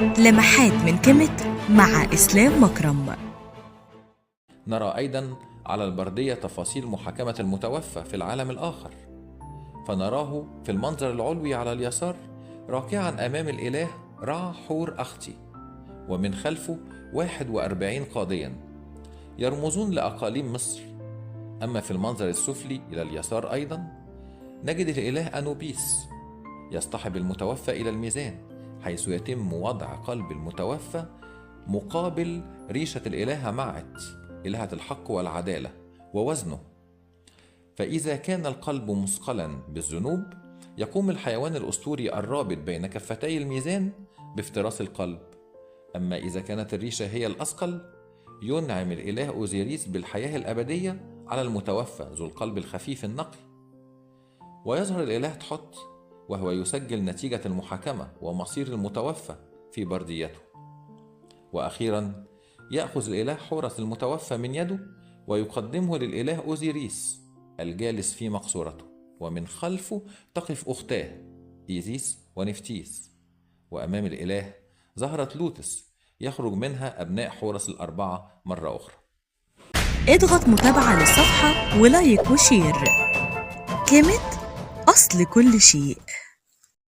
لمحات من كيميت مع إسلام مكرم. نرى أيضا على البردية تفاصيل محاكمة المتوفى في العالم الآخر، فنراه في المنظر العلوي على اليسار راكعا أمام الإله رع حور أختي، ومن خلفه 41 قاضيا يرمزون لأقاليم مصر. أما في المنظر السفلي إلى اليسار أيضا نجد الإله أنوبيس يصطحب المتوفى إلى الميزان، حيث يتم وضع قلب المتوفى مقابل ريشة الإلهة معت إلهة الحق والعدالة ووزنه. فإذا كان القلب مثقلا بالذنوب يقوم الحيوان الأسطوري الرابط بين كفتي الميزان بافتراس القلب. أما إذا كانت الريشة هي الأثقل ينعم الإله أوزيريس بالحياة الأبدية على المتوفى ذو القلب الخفيف النقي. ويظهر الإله تحت وهو يسجل نتيجة المحاكمة ومصير المتوفى في برديته. وأخيرا يأخذ الإله حورس المتوفى من يده ويقدمه للإله أوزيريس الجالس في مقصورته، ومن خلفه تقف أختاه إيزيس ونفتيس، وأمام الإله زهرة لوتس يخرج منها أبناء حورس الأربعة مرة أخرى. اضغط متابعة للصفحة ولايك وشير. كيميت، أصل كل شيء.